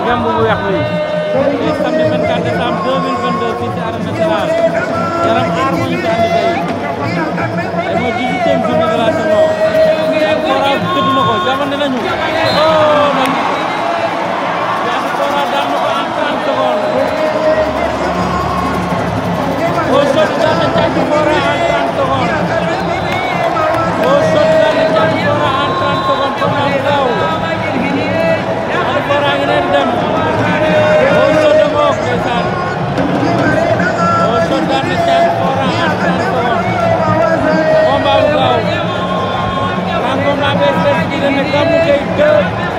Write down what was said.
Gambu bu weex bi samedi 24 décembre 2022 fii ci Arène Nationale Yaram Aar moo ñu fi andi tey mooy 18e journée de la saison Thiatou Fora tëdd na ko jamono nañu oh man Thiatou Fora daan na ko en 30 secondes boo sotti daan na Thiatou Fora en 30 secondes boo sotti daan na Thiatou Fora en 30 secondes pour na gaaw Thiatou Fora ngi leen dem boo sotti mook ndeysaan boo sotti daan na Thiatou Fora en 30 secondes combat bu gaaw grand combat bes diggante Gamou Gueye 2